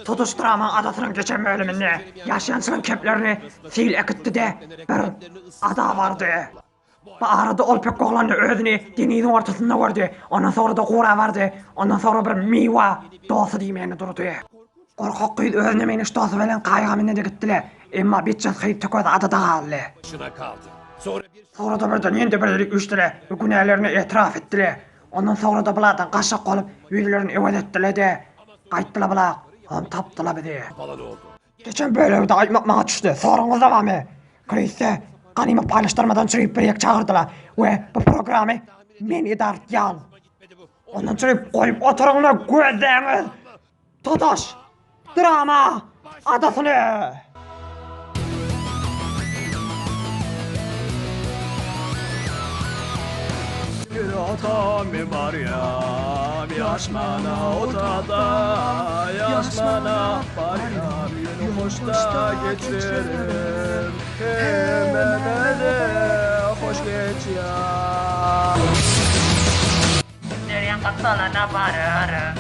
Tutuş dramaň adasynyň geçen bölüminde ýaşaýançylaryň kemplerini sil äkitdi-de, bir ada bardy. Bu arada ol pek oglandy özüni deňiziň ortasynda gördi. Ondan soňra-da gura bardy. Ondan soňra bir miwa dosty diýmegini durdy. Gorkak gyz özüne meňzeş dosty bilen gaýyga mindi-de gitdiler. Emma biçjas gyz tökez adada galdy. Soňra-da birden ýene-de bir ýerik üýşdüler we günälerini etiraf etdiler. Ondan soňra-da buladan gaçjak bolup, ýüzlerini öwez etdiler-de, gaýtdylar bular. Hom tapdylar bizi. Geçen bölegi-de aýtmak maňa düşdi. Soragyňyz-da barmy? Kriste ganymat paýlaşdyrmadan çyryp bir ýek çagyrdylar we bu programy men edartýan. Ondan çyryp goýup oturyň-da gözläňiz. Tutaş drama adasyny. Bir atam bir barýam Ýaşmana otada Ýaşmana barýam Ýöne hoşda geçerim Hemmämize hoş geçýär. Derýaň gapdalyna bararyn,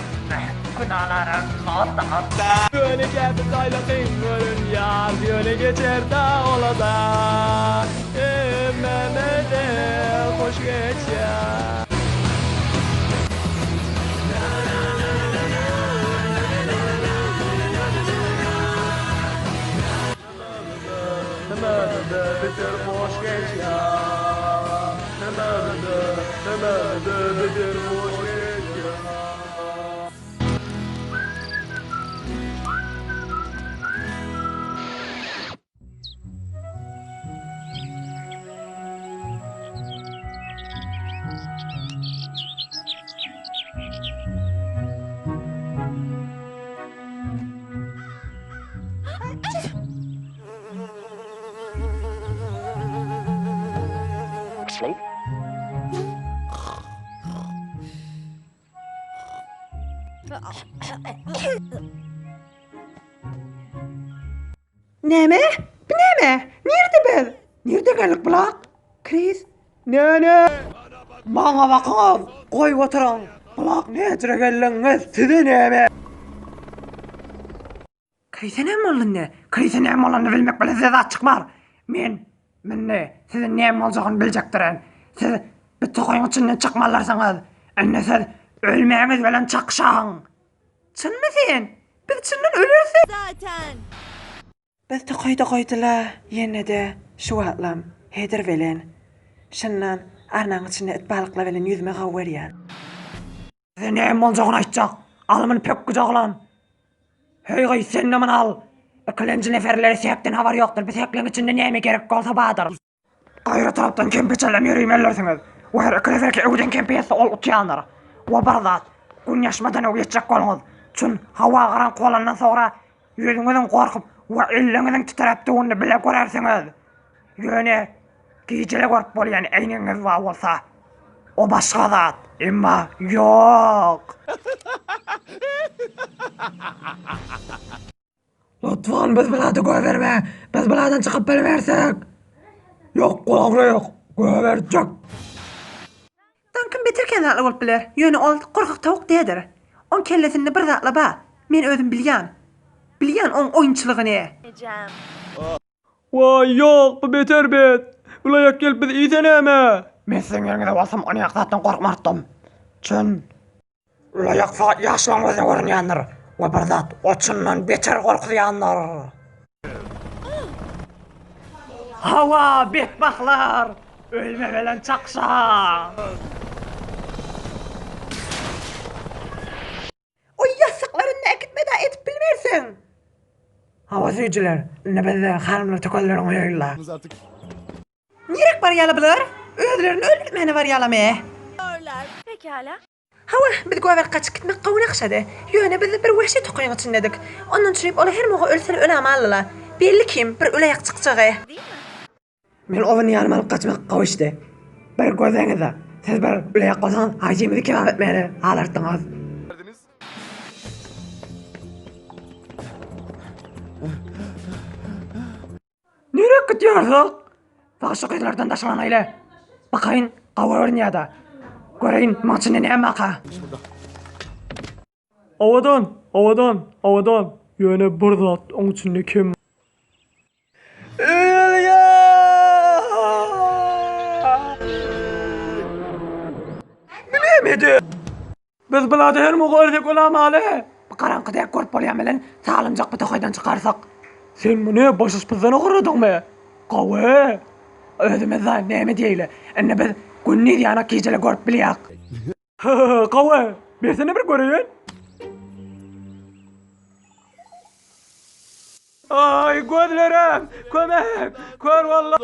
Günalarym otda. Ýöne käte taýlakyn görünýär, Ýöne geçer-dä ola-da. Hemmämize hoş geçýär. Hemmämize beter hoş geçýär. Hemmämize, hemmämize beter hoş geçýär. Näme? Bu näme? Nirde biz? Nirde geldik bulak? Kris? Näne? Maňa bakyňyz, goýup oturyň. Bulak näçe geldiňiz? Size näme? Krise näme boldy indi? Krise näme bolanyny bilmek bilen size zat çykmar. Men mindi size näme boljagyny biljekdirin. Siz bu tokaýyň içinden çykmalysyňyz. Indi siz ölmäňiz bilen çakyşaň. Çynmy sen? Biz çyndan öleris. Zaten. Biz tokaýda goýdyla ýenede şu wagtlam hedir bilen. Şyndan arnaň içinde it balyklar bilen ýüzme gawy berýän. Size näme boljagyny aýtjak. Al muny pökgüje oglan. Heý gyz sende muny al. Ikilenji neferlere sekden habar ýokdur. Bu sekleň içinde näme gerek bolsa bardyr. Gaýra tarapdan kempe çenlem ýörimellersiňiz. We her iki neferki öwden kempe ýetse ol utýandyr. We bir zat, gün ýaşmadan öň ýetjek boluňyz. Çün hawa garaňky bolandan soňra ýüzüňiziň gorkup we elleňiziň titräp duruny bile görersiňiz. Ýöne gijele görüp bolýan äýnegiňiz bar bolsa, o başga zat, emma ýok. Lutfan biz bulady goýberme. Biz buladan çykyp bilmersek. Ýok gulagyna ýok. Goýberjek. Daňkyn beter kän zatlar bolup biler. Ýöne ol gorkak towuk däldir. Oň kellesinde bir zatlar bar. Men özüm bilýän. Bilýän oň oýunçylygyny. Ejem. Waý ýok bu beter bet. Bulaýak gelip bizi iýse näme? Men siziň ýeriňizde bolsam onýak zatdan gorkmardym. Çyn. Ulaýak sagat ýaşlaryň gözüne görünýändir we bir zat o çyndan beter gorkuzýandyr. Hawa, betbagtlar, ölme bilen çakşaň! O ýassyklary näkitme-de edip bilmersiň. Hawa, süýjüler, indi bizde hanymlar tökezleriň goýaýynlar. Nirek barýala bular? Özlerini öldürtmäne barýalamy? Pekala. Hawa, biz göbek gaçyp gitmek gowy nagşady. Ýöne biz bir wehşi tokaýyň içindedik. Ondan çüýüp olar her muga ölseler öläm aldylar. Belli kim, bir öläýak çykjagy. Men obyny ýanyma alyp gaçmak gowy işdi. Bir gözleňizde, siz bir öläýak bolsaňyz, hajymyzy kebap etmäne halartdyňyz. Nirek gidýärsiň? Bagşy gyzlardan daşlanaýly. Bakaýyn, gawy görünýär-dä. Göreýin, muň içinde näme barka? Owadan, owadan, owadan. Ýöne bir zat oň içinde kem. Bilemedi. Biz bulada her mugy ölsek ölamaly. Bu garaňky dek görüp bolýan bilen salynjak bu tokaýdan çykarsak. Sen muny başyşpyzdan ogurladyňmy? Gowy. Özümiz da näme diýeýli. Indi biz gündiz ýanak gijele görüp bilýäk. Gowy. Bersene bir göreýin. Aý gözlerim! Kömek! Kör walla.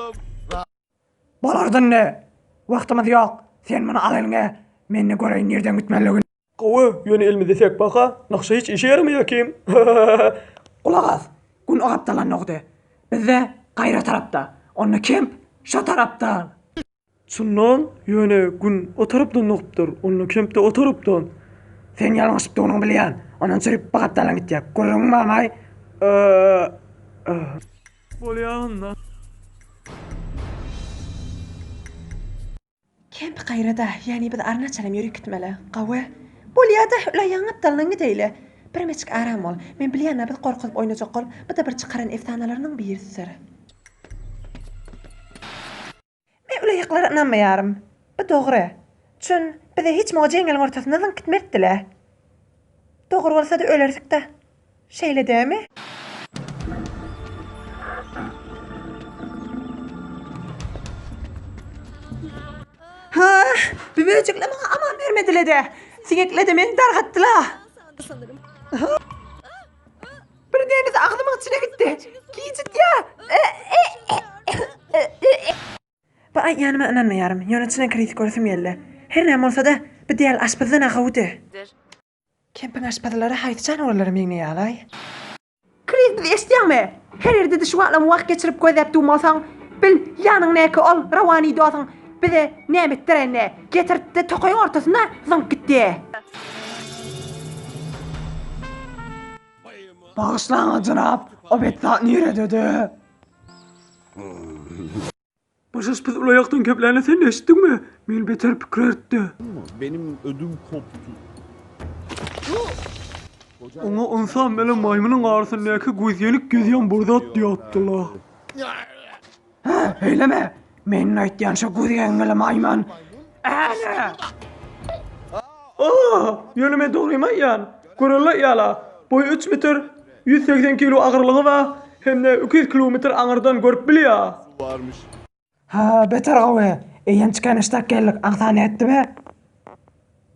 Bolardy indi. Wagtymyz ýok. Sen muny al eliňe. Men-de göreýin nirden gitmelidigini. Gowy, ýöne elimizde sek baka, nagşa hiç işe ýaramaýar kim. Gulak as. Gün o gapdaldan dogdy. Bizde gaýra tarapda. Onda kemp şo tarapdan. Çyndan, ýöne Gün o tarapdan dogupdyr, onda kemp-de o tarapdan. Sen ýalňyşypdygyňy bilýän. Ondan çyryp bir gapdalan gitýär. Gürrüň barmaý? Bolýa onda. Kemp gaýrada, ýagny biz arnaçalam ýörüp gitmeli. Gawy. Bolýa-da, öläýýäň gapdalyndan gideýli. Birmeçik aram bol. Men bilýän-ä biz gorkuzyp oýnajak bolup, bu-da bir çykaran efsanalarynyň birisidir. Men uly ýaklara ynanmaýaryn. Bu dogry. Çün, bizi hiç muňa jeňňeliň ortasynda zyňyp gitmezdiler. Dogry bolsa-da ölersik-dä. Şeýle dämi? Ha, bu möjekler maňa aman bermediler-de. Siňekler-de meni dargatdylar. Bir deniz agzymyň içine gitdi. Gijitýär. Bu aýtýanyma ynanmaýaryn, ýöne çyna Krisi göresim geldi. Her näme bolsa-da, bu däl aşpazdan-a gowudy. Kempiň aşpazlary haýsy janawarlara meňzeýärlaý? Kris bizi eşidýäňmi? Her ýerde-de şu wagtlam wagt geçirip gözläp durmasaň, bil, ýanyňdaky ol Rawani dostuň bize näme etdirenini getirtdi, tokaýyň ortasynda zyňyp gitdi. Bagyşlaň-a jenap, o bezzat nirededi? Başaş biz ulaýakdan kepläni sen eşitdiňmi? Meni beter pikir etdi. Benim ödüm koptu. Oňa ynsan bilen maýmynyň arasyndaky gözýenik gezýän bir zat diýipdiler. Hä, eýleme? Meniň aýtýan şo gözýeňňeli maýmyn. Äne! Ah, ýöne men dogrymy aýdýan. Görelle ýala. Boýy üç metr, 180 kilo agyrlygy bar, hem-de 200 kilometr aňyrdan görüp bilýär. Varmış. Ha, beter gowy. Eýýäm çikenişdak geldik. Aňsa nätdimi?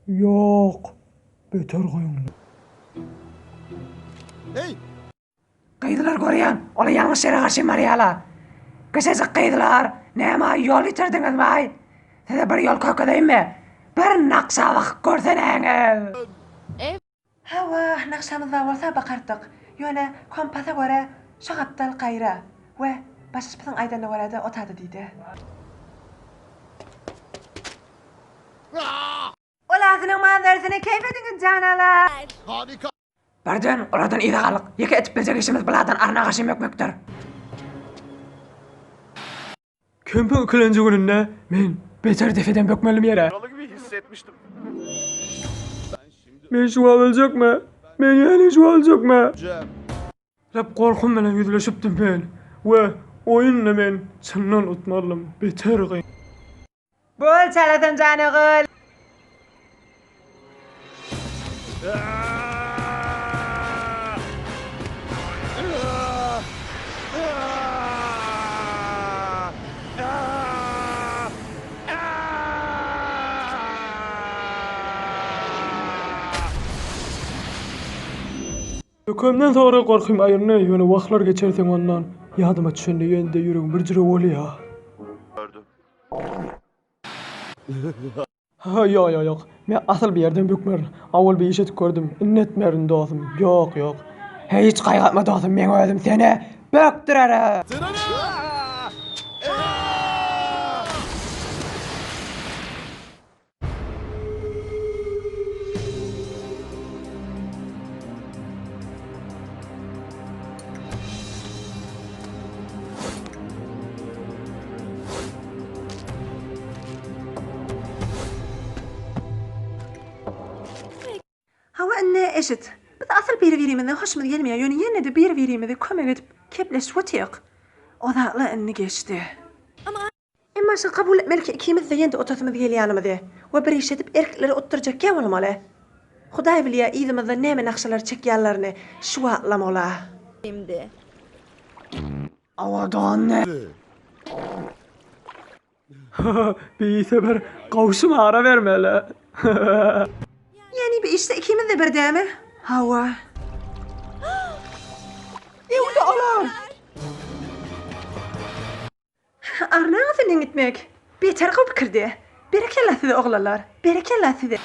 Ýok, beter goýuň. Hey! Gyzlar görýän, olar ýalňyş ýere garşy barýarlar. Kiçijik gyzlar, näme ýol ýitirdiňizmi? Size bir ýol kökezeýinmi? Bir nakşa bakyp görseneňiz. Hawa, nagşamyz bar bolsa bakardyk. Ýöne kompasa görä şo gapdal gaýra we başyşpysyň aýdanyna görä-de otada diýdi. Olasynyň manzarasyny keýp ediňiz janalar. Harika. Birden olardan yza galdyk. Ýeke edip biljek işimiz buladan arna garşy mökmekdir. Kempiň ikilenji gününde men beter depeden bökmelim ýere. Men şu wagt öljekmi? Men ýene şu wagt öljekmi? Reb gorkym bilen ýüzleşipdim men we oýunda men çyndan utmalydym. Beter gyn. Bol çalasyn janagül. Ökemden soňra gorkym aýryndy, ýöne wagtlar geçerseň ondan ýadyma düşende ýene-de ýüregim bir jüre bolýar. Ýok, ýok, ýok. Men asyl bir ýerden bökmerin. Awal bir iş edip gördüm. Indi etmerin dostum. Ýok, ýok. Hiç gaýgy etme dostum, meň özüm seni bökdürerin. indi eşit. Biz asyl biri-birimizden hoşumyz gelmeýär, ýöne ýene-de biri-birimize kömek edip kepleşip otyk. O zatlar indi geçdi. Emma şuny kabul etmeli ki, ikimiz-de ýene-de otasymyz gelýänimizi we bir iş edip erkekleri utdurjak ýa bolmaly. Hudaý bilýär yzymyzdan näme nagşalary çekýänlerini şu wagtlam ola. Şimdi. Owadan ne? Beýse bir gawşym ara bermeli. Ýani bir işde ikimiz-de bir dämi? Hawa. Ýuwda olar! Arnaň senden gitmek beter gowy pikirdi. Berekella size oglanlar. Berekella size.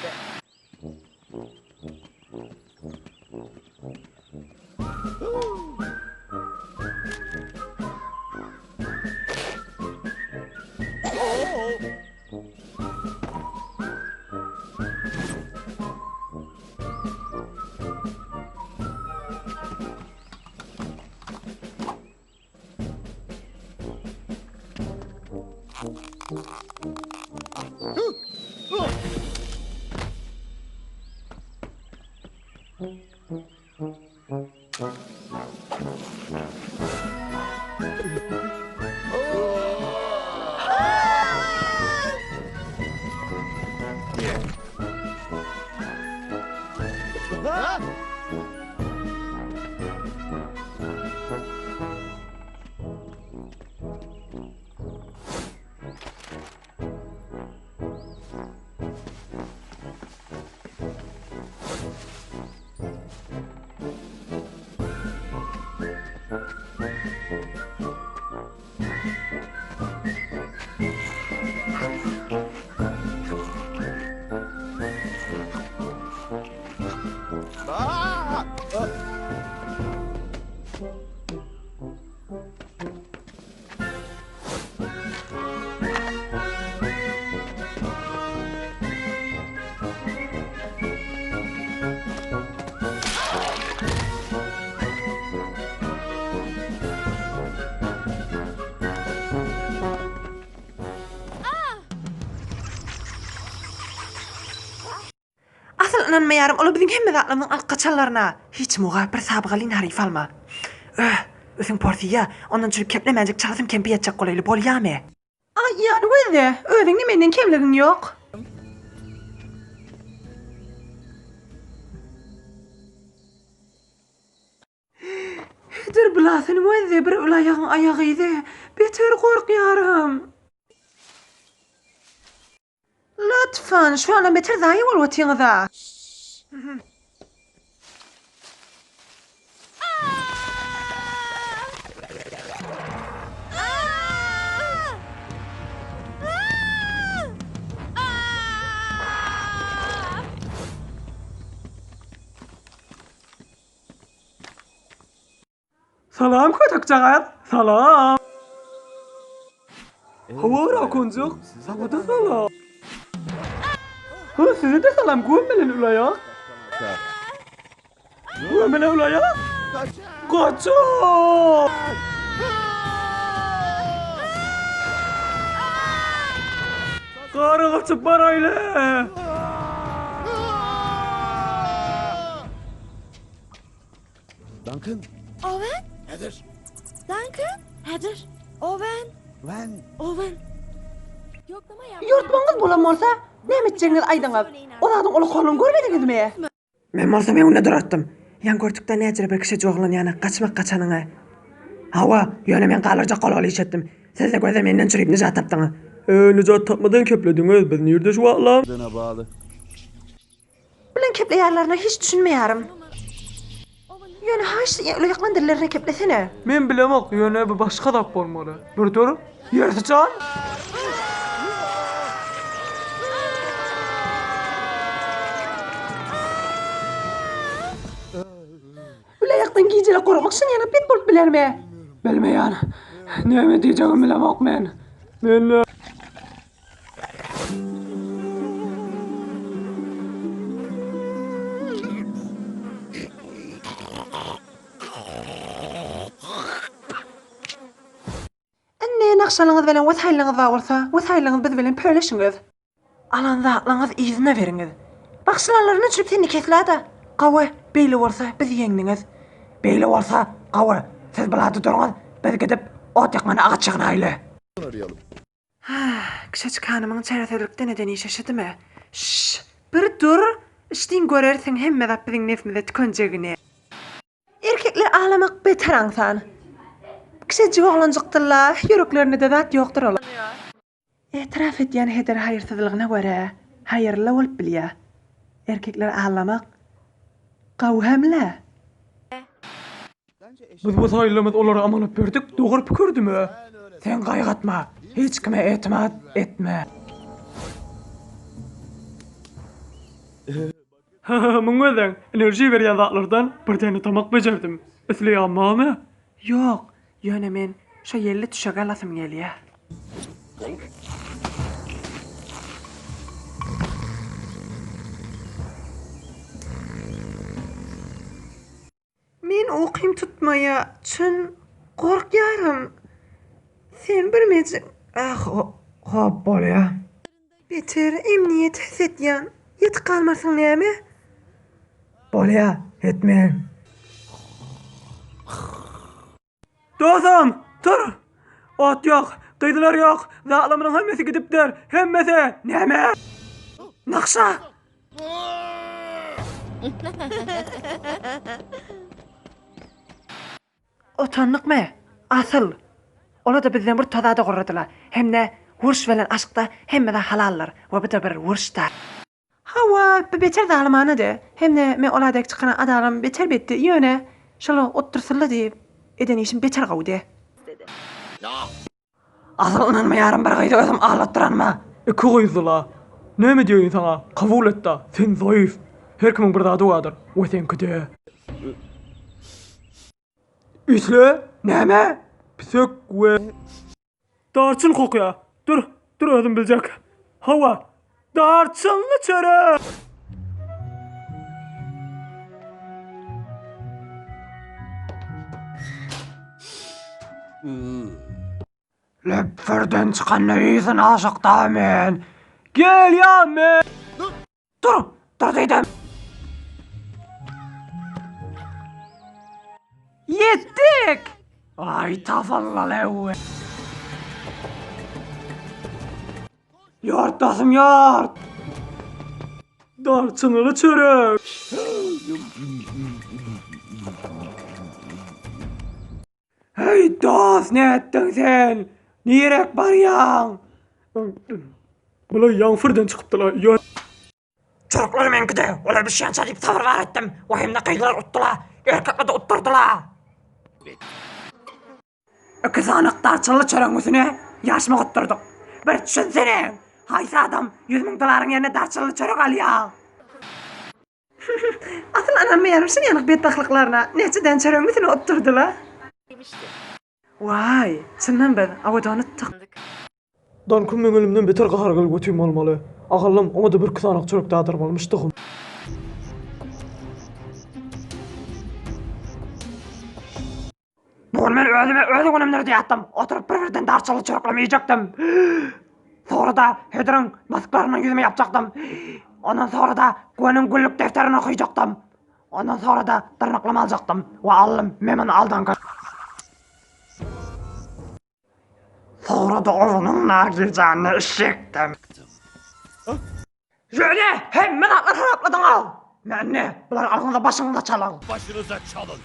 Asyl ynanmaýaryn ola biziň hemme zatlarymyzyň alyp gaçanlaryna. Hiç muga bir sabgaly naryf alma. Öh, ösüň porsyýa, ondan çürüp keplemänjik çalasym kempi ýetjek bolaýly bolýamy? Aý, ýany gözle, özüňde menden kemligiň ýok. Heder bula seniň özde bir ulaýagyň aýagydy, beter gorkýaryn. Lütfen, şu andan beter zaýa bolup otyňyza. Salam kötekjagaz, salam. Hawa rakunjyk, saňa-da salam. Hı, size-de salam, göm bilen ulaýak. Göm bilen ulaýak. Gaçak! Gara gaçyp baraýly. Duncan. Owen. Heather. Duncan. Heather. Owen. Wen. Owen. Yoklama yap. Ýortmaňyz bolan bolsa, näme etjegiňizi aýdyňyz. O zadyň uly-koluny görmediňizmi? Men bolsam öňünde duratdym. Ýaň gördükde näjele bir kişi joglan ýana gaçmak gaçanyňy. Hawa, ýöne men galyrjak golaly iş etdim. Siz-de göze menden çürüp nijat tapdyňyz. Eý, nijat tapmadan keplediňiz, biz nirde şu wagtlam? Bağlı. Bilen kepleýärlerine hiç düşünmeýärim. Ýöne haýyş ýaklan dillerine keplesene. Men bilemok, ýöne bu başga zat bolmaly. Bir dur, ýer syçan! Bileýakdan gijelik gorkmak şuň ýaly bet bolup bilermi? Bilmeýän. Näme diýjegimi bilemok men. Men. Indi nagşalyňyz bilen wataýlyňyz bar bolsa, wataýlyňyzy biz bilen pöleşiňiz. Alan zatlaryňyzy yzyna beriňiz. Bagşylanlaryny öçürip seni kesläda. Gawy, beýle bolsa biz ýeňdiňiz. Beýle bolsa, gawy, siz bulada duruňyz, biz gidip ot ýakmana agaç ýygnaýly. Arayalım. Hah, kiçijik hanymyň çäresizlikden eden işi şidimi? Şşş, bir dur! Içdiň görersiň hemme zat biziň nebsimize tükenjegini. Erkekler aglamak beter aňsan. Kiçijik oglanjykdyrla, ýüreklerinde-de zat ýokdur olar. Etiraf edýän heder haýyrsyzlygyna görä haýyrly bolup bilýär. Erkekler aglamak gowy hemle. Biz bu saýlymyz olara amanat berdik, dogry pikirdimi? Sen gaýgatma, hiç kime etimat etme. Hahaha muň özem enerjiýa berýän zatlardan bir däne tamak bejerdim. Isleýän barmy? Ýok, ýöne men şo ýelli düşegi alasym gelýär. Men ukym tutmaýa, çyn, gorkýaryn. Sen bir mejik. Ah, hop, bolýa. Beter emniýet het edýän. Ýetip galmarsyň näme? Bolýa, etmen. Dosam, tur! Ot ýok, gyzlar ýok, zatlarymyzyň hemmesi gidipdir, hemmesi! Näme? Nagşa! Utandykmy? Asyl, olar-da bizden bir toza-da gurradylar. Hem-de uruş bilen aşkda hemme zat halaldyr we bu-da bir uruşdyr. Hawa, bu beter zalymanady. Hem-de men ola dek çykaran adalam beter betdi. Ýöne, şol otdursynla diýip eden işim beter gowudy. Asyl ynanmaýaryn bir gyzy özüm aglatdyranyma. Iki gyzdy-la. Näme diýeýin saňa, kabul et-da, sen zaýyf. Her kimiň bir zady bardyr, we seňki-de. Isle, Näme? Pisek we. Darçyn kokýa. Dur, dur özüm biljek. Hawa, darçynly çörek! Löpürden çykanda yzyna aşykda men. Gelýän men! Dur! Dur diýdim! Ýetdik! Aý tafallalew! Ýort basym ýort! Darçynly çörek! Heý dos nätdiň sen? Nirek barýaň? Bular ýaňy firden çykypdylar. Ýöne. Çörükler meňkide, olar bişýänçä diýip sabyr bar etdim. Wahymda gyzlar utdyla, erkekler-de utdurdyla. Iki sanyk darçynly çöregiň üstüne ýaşmak utdurdyk. Bir düşünsene, haýsy adam 100 mün dolaryň ýerine darçynly çörek alýar? Asyl ynanmaýaryn şuny ýaly betbagtlyklaryna. Näçeden çöregiň üstüne utdurdyla. Waý, çyndan biz Awadany utdyk. Dankym meň elimden beter gahar gelip götüm almaly. Agallym, oňa-da birki sanak çörek dadyrmalymyşdygym. Bu gün men özüme öz günümdir diýýärdim. Oturyp bir-birden darçaly çöreklemi iýjekdim. Soňra-da Hedriň masklaryny ýüzüme ýapjakdym. Ondan soňra-da Gweniň günlük defterini okaýjakdym. Ondan soňra-da dyrnaklama aljakdym. We aldym. Men muny aldanka. Soňra-da onuň nargijanyny içjekdim. Ýöne hemme zatlary harapladyňyz. Mende bulary alňyza başyňyza çalyň. Başynyza çalyn.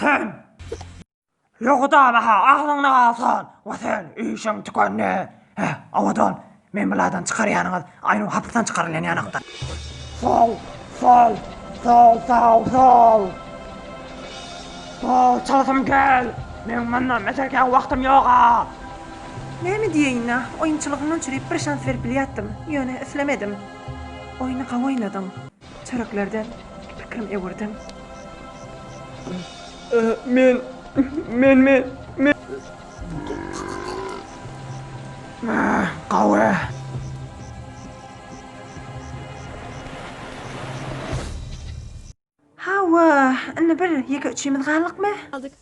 Sen! Ýogudam-ha agzyňda galsyn! We sen, işiň tükendi! Heh, owadan, men buladan çykarýanyňyz aýnu hapysdan çykarylýan ýanakda. Sol, sol, sol, sol, sol! Sol, çalasym gel! Meň mundan beter kän wagtym ýog-a! Näme diýeýin-ä, oýunçylygyňdan çüriip bir şans berip bilýärdim, ýöne islemedim. Oýny gowy oýnadyň. Çöreklerden pikirim öwürdim. Men. Men men men. Gawy. Hawa, indi bir ýeke üçimiz galdykmy? Aldyk.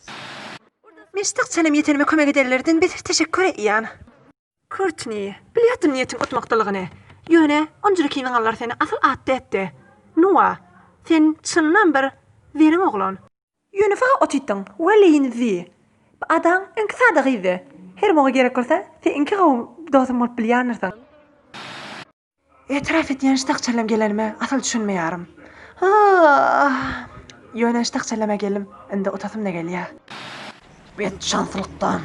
Men ştakçanym ýetenime kömek edenlerden beter teşekkür edýän. Kurtni, bilýärdim niýetiň utmakdalygyny. Ýöne onjyra kimiň allar seni asyl atdy etdi. Nua, sen çyndan bir zeriň oglan. Ýöne faga otytdyň, weli zi. Bu adaň öňki sada gyzy. Her moga gerek bolsa, sen iňki gowy dosum bolup bilýändirsiň. Etiraf edýän ştakçalam gelenime asyl düşünmeýärim. Ah! Ýöne ştakçalama geldim, indi utasym-da gelýär. Bet şanslykdan.